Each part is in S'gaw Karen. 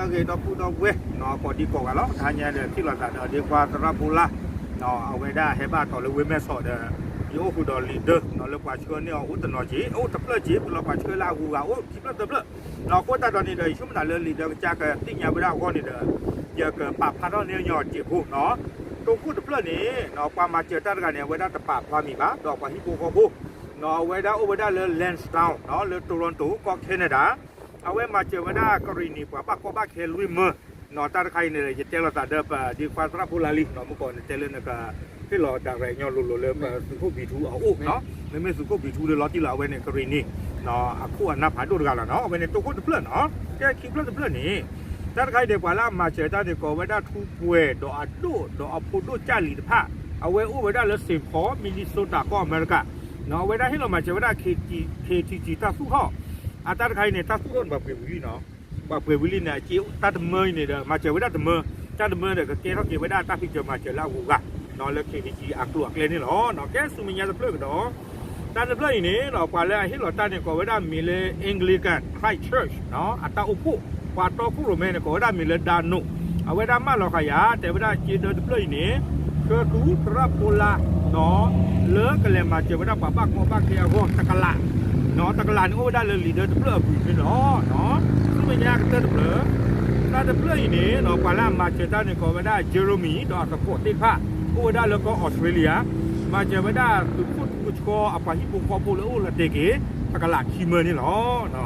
ဂ့ၤဒီပုၢ်ဒီဝဲၢ် ကိးဒံကိးဂၤလီၤ. တဟါညါဒီးထံၣ်လိာ်သးဒီးဒ့ခွါသရၣ်ဖိလၢ် အဝဲဒၣ်ဟဲဘၣ်တီၤလၢဝ့ၢ်မဲၢ်ဆီးဒီး ယအိၣ်ဃုာ်ဒီးလံာ်ဒၢ လၢပှၤဆှၢန့ၢ်အီၤအိၣ်တနီၤက့ၤ အိၣ်တဖျၢၣ်က့ၤ ပလီၤပှၤဆှၢလၢအဂုၤအဂၤအိၣ်ခံဖျၢၣ်သၢဖျၢၣ်. အဃိသတးဒီးန့ၣ်ဒီး ယဆိကမိၣ်တၢ်လၢလံာ်ဒၢကစၢ်ကသ့ၣ်ညါဝဲဒၣ်အဂီၢ်န့ၣ်ဒီး ယကပာ်ဖျါထီၣ်န့ၢ်ညီစဲးဖိနီၤ. တိခိၣ်တဖျၢၣ်န့ၣ် ပှၤမၤစၢၤတၢ်တဂၤန့ၣ် အဝဲဒၣ်တပာ်ဖျါမံၤဘၣ် ဒီးပှၤဟံၣ်ဖိဃီဖိ အဝဲဒၣ်အိၣ်ဝဲဒၣ်လၢ Lansdowne လၢ Toronto ကီၢ် Canada အဝဲမၤစၢၤဝဲဒၣ်ကရံၣ်နံၣ် ပှၤဘၣ်ကီဘၣ်ခဲလွံၢ်မၢ တၢ်တခါအံၤန့ၣ် ယတဲလိာ်သးဒီးပဒ့ခွါသရၣ်ဖိလၢ်လံ မုၢ်ကီၢ်န့ၣ်တဲလၢနကဟ့ၣ်လီၤ direct ညီလိၤလိၤလၢပသုးခိၣ်ဘံၣ်ထူအအိၣ်နီၤ. မ့မ့ၢ်သုးခိၣ်ဘံၣ်ထူလၢလီၤတံၢ်လီၤ အဝဲန့ၣ် ကရံၣ်နံၣ် အခိၣ်အနၢ်ဖးဒိၣ်တဂၤလီၤနီၤ. အဝဲန့ၣ်တိခိၣ်တဖျၢၣ်နီၤ. ကဲခံဖျၢၣ်တဖျၢၣ်န့ၣ် တၢ်တခါအံၤန့ၣ် ပှၤလၢအမၤစၢၤတၢ်န့ၣ် ကိးဝဲဒၣ်ထူပှဲၤဒီးအဒိၣ် ဒီးအဖိဒိၣ်ကၢ်လံၤတဖၣ် အဝဲအိၣ်ဝဲဒၣ်လၢ Saint Paul Minnesota ကီၢ်အမဲရကၤ အဝဲဒၣ်ဟ့ၣ်လီၤမၤစၢၤဝဲဒၣ် K T G တၢ်သူၣ်ထီၣ် အတၢ်တခါအံၤန့ၣ် တၢ်သူၣ်ထီၣ်န့ၣ် ပှၤပှ့ၤဝံၤလံနီၤ. ပှၤပှ့ၤဝံၤလံန့ၣ် အတၢ်တမၢအံၤန့ၣ်ဒီး မၤစၢၤဝဲဒၣ်တမၢ, တၢ်တမၢဒီး ကကဲထီၣ်က့ၤဝဲဒၣ်တၢ်ဖံးစၢၤမၤစၢၤလၢအဂုၤအဂၤ လၢ K T G အကျိၤအကျဲန့ၣ်လီၤ. ကဲဆူမဲာ်ညါတဖျၢၣ်ကဒီး တၢ်တဖျၢၣ်အံၤန့ၣ် ပှၤလၢအဟ့ၣ်လီၤတၢ်န့ၣ် ကိးဝဲဒၣ်မံၤလၢ Anglican Christchurch အတၢ်အိၣ်ဖှိၣ် ပှၤတီခိၣ်ရိၣ်မဲန့ၣ် ကိးဝဲဒၣ်မံၤလၢ Dano အဝဲဒၣ်မၢလီၤဃာ်ယၤ တဲဝဲဒၣ်စ့ဒၢတဖျၢၣ်အံၤန့ၣ် ဆှၢသုသရၣ်ဖိလၢ် လၢကလဲၤမၤစၢၤဝဲဒၣ်ပှၤဘၣ်ကီဘၣ်ခဲအဂီၢ်တကလး, တကလးန့ၣ်အိၣ်ဝဲဒၣ်လၢလံာ်ဒၢတဖျၢၣ်အပူၤန့ၣ်လီၤ. ဆူမဲာ်ညါကတၢၢ်တဖျၢၣ် တၢ်တဖျၢၣ်အံၤန့ၣ် ပှၤလၢအမၤစၢၤတၢ်န့ၣ် ကိးဝဲဒၣ် Jeremy ဒီးအသကိးသ့ၣ်တဖၣ် အိၣ်ဝဲဒၣ်လၢကီၢ်အီစထြ့လယါ, မၤစၢၤဝဲဒၣ်သုးခိၣ်ထူကဆှီအပှၤဟံၣ်ဖိဃီဖိလၢအိၣ်လၢတဲာ်က့ၤ တကလးခံမၢန့ၣ်လီၤ.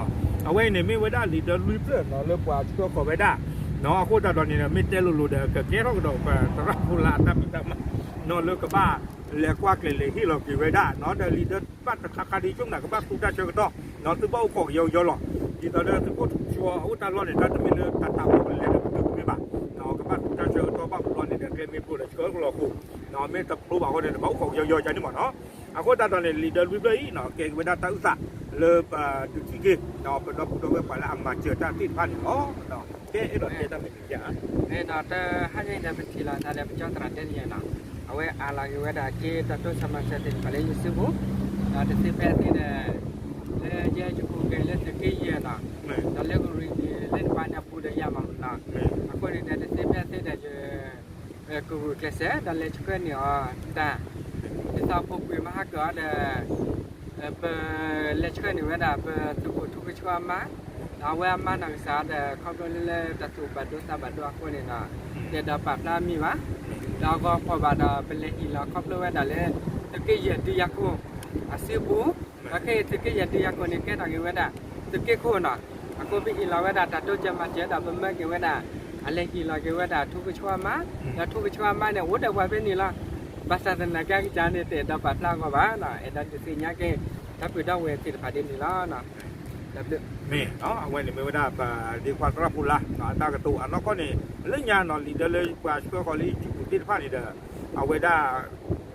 အဝဲအံၤန့ၣ်မ့ၢ်ဝဲဒၣ်လံာ်ဒၢလွံၢ်ဖျၢၣ်လၢပှၤဆှၢဃီၤဝဲဒၣ်, အဃိသတးဒီးန့ၣ် မ့ၢ်တဲလိၤလိၤဒီး ကကဲထီၣ်ကဒီးပသရၣ်ဖိလၢ်အတၢ်ဖံးတၢ်မၤ လၢကဘၣ်လဲၤကွၢ်ကျဲၤလဲၤဟ့ၣ်လီၤက့ၤဝဲဒၣ် ဒီးလံာ်ဒၢဘၣ်တခါခါဒ်ဆိကမိၣ်ကဘၣ်သူတၢ်ဆၢကတီၢ် သုဘၣ်အိၣ်ခိးကယီကယီလီၤ. ဒ်သိးဒီးသုးခိၣ်ထူကဆှီအအိၣ်တၢ်လီၢ်န့ၣ် တၢ်တမ့ၢ်လၢတၢ်တၢ်အိၣ်ပလဲၤဒီးပတုာ်တမ့ၢ်ဘၣ်, ကဘၣ်သူတၢ်ဆၢကတီၢ်ဘၣ်ပလီၢ်န့ၣ်ဒီး ကျဲမ့ၢ်ဖျိဒီးဆှၢကလီၤဃိ မ့ၢ်တဖျိဘၣ်အဃိန့ၣ် ဘၣ်အိၣ်ခိးကယီကယီကန့ၣ်မးနီၤ. အဃိသတးဒီးန့ၣ် လံာ်ဒၢလွံၢ်ဖျၢၣ်အံၤ ကဲက့ၤဝဲဒၣ်တၢ်အုၣ်သးလၢပဒုးထံၣ်က့ၤ ပဒီပုၢ်ဒီဝဲၢ်ပှၤလၢအမၤစၢၤတၢ်သ့ၣ်တဖၣ်န့ၣ်လီၤ. ကဲအဲၣ်ဒိးတဲတၢ်မဲာ်တံာ်ယါ မ့ၢ်ဒီးတဟါညါအံၤဒီး ပထံၣ်လိာ်သးဒီးပကၠီသရၣ်တဲတယဲၢ်နီၤ, အဝဲအးလီၤက့ၤဝဲဒၣ်က့ၤတၢ်တိစၢၤမၤစၢၤသ့ၣ်တဖၣ်လၢယစုပူၤ, ဒီးတသ့ဖဲသ့ဒီး လၢယဲယပူၤက့ၤလၢသုးက့ယဲၢ်နီၤ, ဒီးလၢကရံၣ်နံၣ်လၢတပၤန့ၣ်အပူၤဒီးယၤမးနီၤ, အဃိန့ၣ်ဒီးတသ့ဖဲသ့ဒီးယ ကဂုာ်ကျဲးစၢး ဒီးလဲၤဆှၢန့ၢ်အီၤတၢ်, ဒ်သိးဖိကွံာ်မၤဟးကၢၤအီၤဒီး ပလဲၤဆှၢန့ၢ်ဝဲဒၣ် ပသုးခိၣ်ထူကဆှီအမါ, ဒီးအဝဲအမါနီၢ်ကစၢ်ဒီး ခီဖျိလၢတၢ်သူၣ်ဘၣ်ဒိသးဘၣ်ဒိအဃိန့ၣ်ဒီး ယအဲၣ်ဒိးပာ်ဖျါမံၤဘၣ်, ဒီးအဂီၤဖှီၣ်ဘၣ်ဒီး ပလဲၤဟ့ၣ်လီၤခီဖျိဝဲဒၣ်လၢ သုးက့ယဲၢ်ဒုးယၤခိၣ် အစုပူၤ, ဒီးခဲအံၤသုးက့ယဲၢ်ဒုးယၤခိၣ်န့ၣ် ကဲထီၣ်က့ၤဝဲဒၣ် သုးက့ခိၣ်နီၤ, အဃိပဟ့ၣ်လီၤဝဲဒၣ်တၢ်တိစၢၤမၤစၢၤဒီး ပမၢက့ၤဝဲဒၣ် အလဲၤဟ့ၣ်လီၤက့ၤဝဲဒၣ်ထူကဆှီအမါ, ဒီးထူကဆှီအမါန့ၣ် အိၣ်ဒီးပှၤဖဲန့ၣ်လီၤ. ဘၣ်ဆၣ်သနာ်က့ အကစၢ်န့ၣ် တအဲၣ်ဒိးပာ်ဖျါအဂီၢ်ဘၣ်, အဲၣ်ဒိးဒုးသ့ၣ်ညါက့ၤ ဒီပုၢ်ဒီဝဲၢ်သ့ၣ်တဖၣ်ဒ်န့ၣ်လီၤ. မ့ၢ်အဝဲန့ၣ်မ့ၢ်ဝဲဒၣ်ပဒ့ခွါသရၣ်ဖိလၢ် အတၢ်ကတိၤအနီၢ်ကီၢ်န့ၣ် လၢညါနီၤ လံာ်ဒၢလၢပှၤဆှၢဃီၤလၢယစုပူၤသ့ၣ်တဖၣ်န့ၣ်ဒီး အဝဲဒၣ်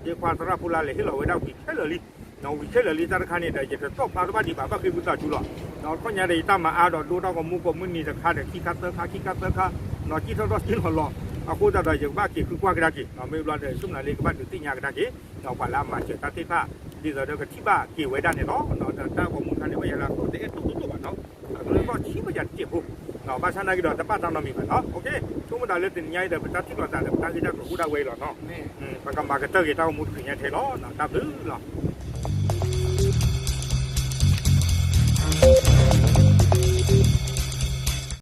ဒ့ခွါသရၣ်ဖိလၢ်လဲၤဟ့ၣ်လီၤဝဲဒၣ်ဝံၤခဲလၢာ်လံ ဝံၤခဲလၢာ်လံတၢ်တခါန့ၣ်ဒီး ယတတီၣ်ဖျါတဘၣ်ဒံးဘၣ် ဘၣ်ဃ့ဝံသးစူၤလီၤ. ခီပညီဒီးယတၢ်မၤအါဒီးဒိတၢ်ဂီၤမူကိးမုၢ်နံၤတခါဒီး ခံခါသၢခါ ခံခါသၢခါ နီၢ်ကံၣ်ထီၣ်ထီၣ်ကံၣ်လီၤလီၤ, အဃိသတးဒီးယကဘၣ်က့ၤဃုကွၢ်ကဒါက့ၤ မ့ၢ်ဘျီဒီး ဆိကမိၣ်လၢယကဘၣ်ဒုးသ့ၣ်ညါကဒါက့ၤ ပှၤလၢအမၤစၢၤတၢ်သ့ၣ်တဖၣ် ဒ်သိးဒီးကထံၣ်ဘၣ်က့ၤဝဲဒၣ်န့ၣ်လီၤ. ဒီးတၢ်ဂီၤမူတခါန့ၣ် ဘၣ်ယၤလၢအခိၣ်တအဲၣ်တိၢ်တိၢ်တိၢ်ဘၣ်နီၤ အကလုၢ်ကီၢ်ဆံးဘၣ်ယၤတစဲးဖိ ဘၣ်ဆၣ်နာ်က့ဒီး တဘၣ်တၢ်နီတမံၤဘၣ်နီၤ. ဆိကမိၣ်တၢ်လၢတနံၤညါအံၤဒီး ပတၢ်ထံၣ်လိာ်သးဒီး ပတၢ်ဂ့ၢ်တၢ်ကျိၤအိၣ်ဒၣ်ဝဲအံၤလီၤနီၤ. ပကမၤကတၢၢ်က့ၤတၢ်ဂီၤမူတနံၤညါထဲလီၤ. တၢ်ဘျုးလီၤ.